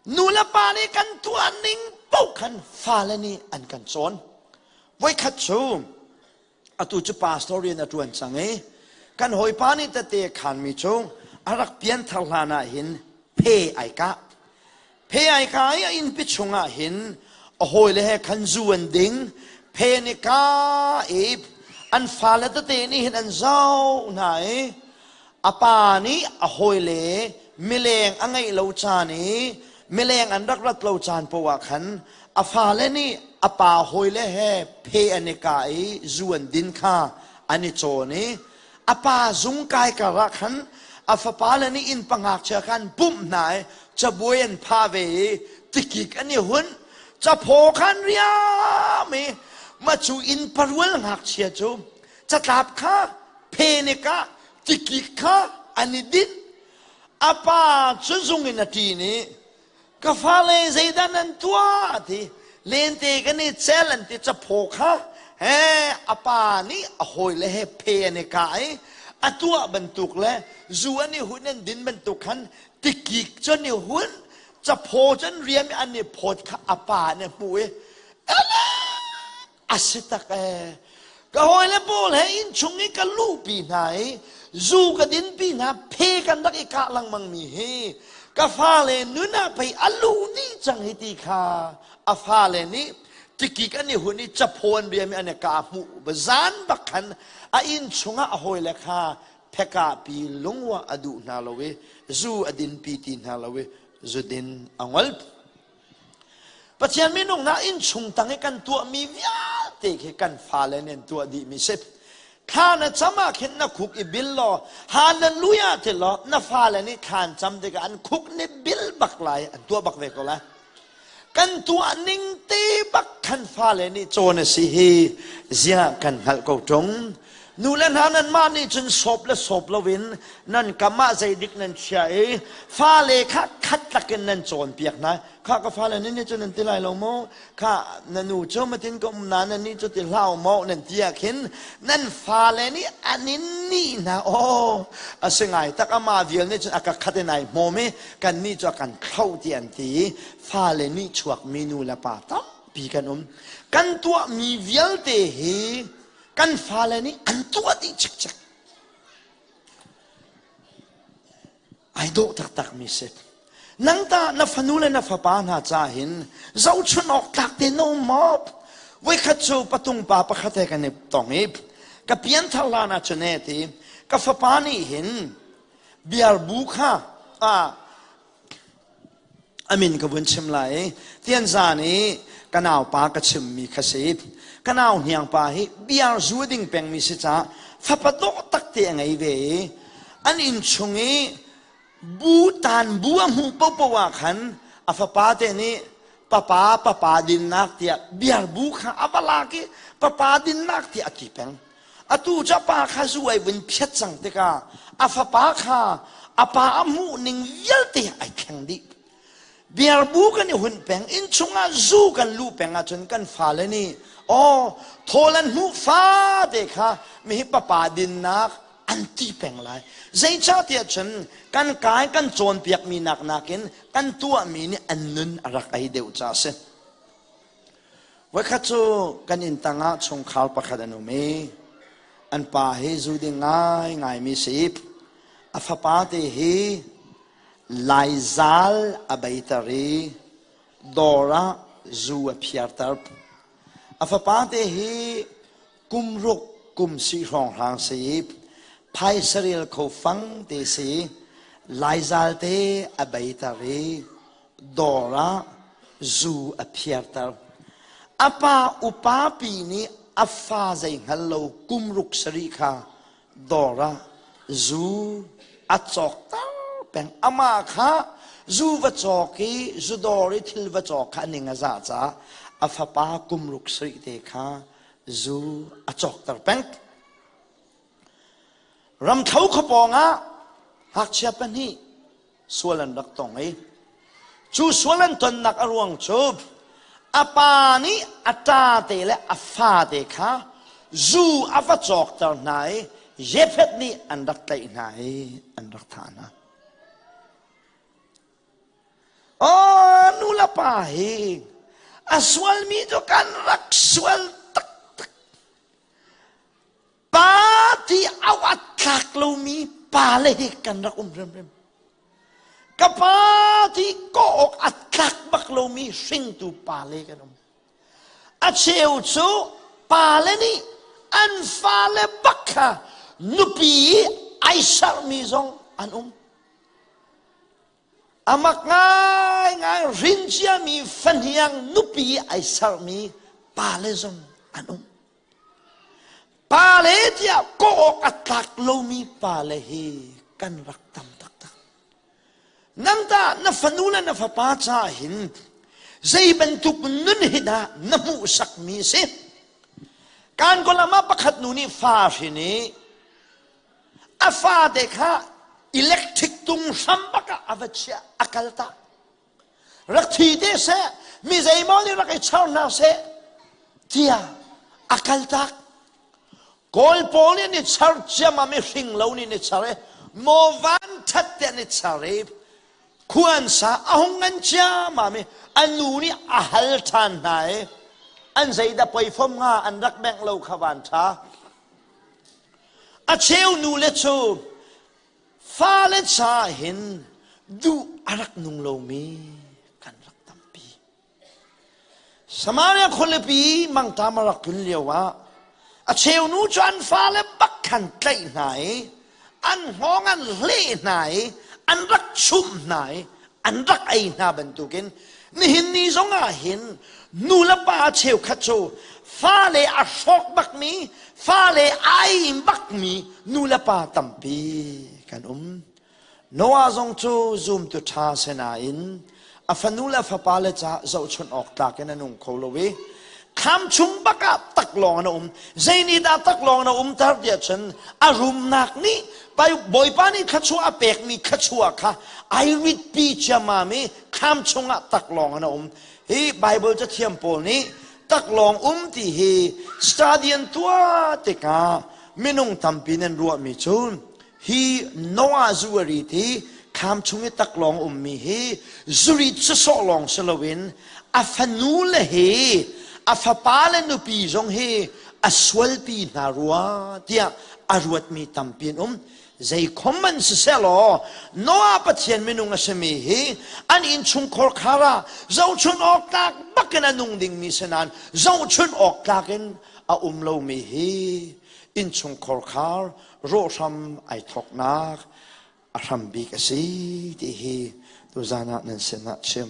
Nu le pa nih kan tuah ning paoh khan fale nih an kan cawn. Voikhat cu atu cu pastor rian a ṭuan cang i kan hawipa nih tete khanmi cu a rak pianthar hlan ah hin phe ai kah. Phe ai kah i a innpi chungah hin a hawile he khan zu an ding. Phe nih ka i an fale tete nih hin an zoh hna i A pa nih a hawile mileng a ngeih lo caan i mileng an rak rat lo caan paoh ah khan a fale nih a pa hawile he phe an i kah i zu an din kha an i cawn i a pa zung kai kar ah khan a fapale nih inn pangakchia kha an pumh hna i cabuai an phah ve i tikik an i hunh caphaw khan riam i mah cu inn parual ngakchia cu catlap kha phenek ah tikik kha an i dinh a pa cu zung in a ṭin i ka fale zeidah nan tuah ti lente kan i cel an ti caphaw kha he a pa nih a hawile he phe an i kah i a tuah bantuk le zu an i hun an din bantuk khan tikik cu an i hun caphaw cu an riam i an i phawt kha a pa nih a hmuh i A si tak ee. Ka hawile pawl he innchung i ka luhpi hna i zu ka dinpi hna phe kan rak i kah lengmang mi hi ka fale nun ah pei a luh dih cang hi ti kha a fale nih tikik an i hun i caphaw an riam i an i kah hmuh zan bak khan a inn chungah a hawile kha phekah pi lungwa a duh hna lo i zu a dinpi ti hna lo i zudin a ngol. Pathian minung hna innchung tang i kan tuahmi vialte khi kan fale nih an tuah dihmi si. Thla na cam ah khin na khuk i bil law hallelujah ti law na fale nih thla an cam tikah an khuk nih bil bak lai an tuah bak ve ko lai. Kan tuah ning te bak kan fale nih cawn a si hi ziah kan hngalh ko ṭung. Nu le hna nanmah nih cun sawp le sawp loin nan kam ah zeidik nan chia i fale kha khat lakin nan cawnpiak hna. Kha ka fale nan nih cun nan ti lai lo maw? Kha na nu cu matin ka um na nan nih cu ti hlah maw nan ti ah khin nan fale nih an in nih hna. Aw a si ngai tak amah vial nih cun a ka khat in ai hmawm i kan nih cu a kan thloh ti an ti i fale nih chuakmi nu le pa tampi kan um. Kan tuahmi vialte hi kan fale nih an tuah dih cikcek ai dawh taktak mi si nang ta na fanu le na fapa hna ca hin zohchun awk tlak te na um maw voikhat cu patung pa pakhat he kan i tong i ka pianthar hlan ah cun e ti ka fapa nih hin biarbu kha a A min ka vun chim lai i tianzan i ka naupa ka chimmi kha si. Ka nau hniangpa hi biar zu ding pengmi si caah fapa dawh takte a ngei ve i an inn chung i bu tan bu a hmuh paohpaoh ah khan a fapa te nih papa papa dinnak tiah biar bu kha a va lak i papa dinnak tiah a ti peng. Atu cu a pa kha zu ai vun phiat cang tikah a fapa kha a pa a hmuh ning vialte ai thleng dih. Biarbu kan i hunh peng, inn chungah zu kan luh peng ahcun kan fale nih aw thawl an hmuh fate kha mihi papa dinnak an ti peng lai. Zeicahtiah cun kan kai kan cawnpiakmi nak nakin kan tuahmi nih an nun a rak ei deuh ca a si. Voikhat cu kan inn tangah chungkhar pakhat an um i an pa hi zu ding ngaingaimi si. A fapa te hi Laizaal a beiter i dawr ah zu a phiarter. A fapa te hi kum ruk kum si hrawnghrang si i phaisa rel kho fang te si. Laizaal te a beiter i dawr ah zu a phiarter. A pa upa pi nih a fa zei hngal lo kum ruk sarih kha dawr ah zu a cawkter peng. Amah kha zu va cawk i zu dawr i thil va cawk kha a ning a zah caah a fapa kum ruk sarih te kha zu a cawkter peng. Ramthlo khuapawng ah ngakchia pahnih sual an rak tong i cu sual an tonnak a ruang cu a pa nih a ṭa te le a fate kha zu a va cawkter hna i Jefet nih an rak tlaih hna i an rak thah hna. Aw! pa hi a sualmi cu kan rak sual taktak. Pa ti au a tlak lomi pa le hi kan rak um hrimhrim. Ka pa ti kawh awk a tlak bak lomi hringtu pa le kan um. A cheu cu pale nih an fale bak kha nupi i ai sermi zong an um. A mak ngaingai rin ciami fahniang nupi i ai sermi pale zong an um. Pale tiah kawh awk a tlak lomi pale hi kan rak tam taktak. Nang tah na fanu le na fapa caah hin zei bantuk nun hi dah na hmuhsakmi si? Kan kawlam ah pakhat nu nih fa hrin i a fate kha electric tung hram bak ah a va chiah a kal tak. Rak thi te seh, mi zeimaw nih rak i char hna seh tiah a kal tak. Kawl pawl nih an i char ciammam i hring lo nih an i char i maw van ṭhat te an i char i khua an sa a hung ngan ciammam i a nu nih a hal ṭhan hna i an zeidah poi fom hnga an rak bengh lo kha van ṭha. A cheu nu le cu fale caah hin duh a rak nung lomi kan rak tampi. Samaria khualipi mangṭam a rak tlun lioah a cheu nu cu an fale bak khan tlaih hna i an hngawng an hleh hna i an rak chumh hna i an rak ei hna bantukin nihin ni zongah hin nu le pa cheukhat cu fale a hrawk bakmi fale ai bakmi nu le pa tampi kan um. Noah zong cu zumtu ṭha si nain a fanu le fapa le caah zohchunh awk tlak in a nung kho lo i thlam chung bak ah taklawng in a um. Zei nih dah taklawng in a umter tiah cun a rumnak nih Bawipa nih thluachuah a pekmi thluachuah kha ai ritpi ciammam i thlam chungah taklawng in a um. Hi Baibal cathiam pawl nih taklawng um ti hi stadion tuah tikah minung tampi nan ruahmi cu Hi Noah zu a rit i thlam chung i taklawng ummi hi zurit sawsawh lawng si loin a fanu le hi a fapa le nupi zong hi a sualpi hna rua tiah a ruatmi tampi an um. Zeikhom man siseh law Noah Pathian minung a simi hi an innchungkhar khar ah zohchun awk tlak bakin a nung dingmi si nain zohchun awk tlak in a um lomi hi innchungkhar khar rawhram ai thawknak a hram bik a si ti hi tuzan ah nan sinah chim.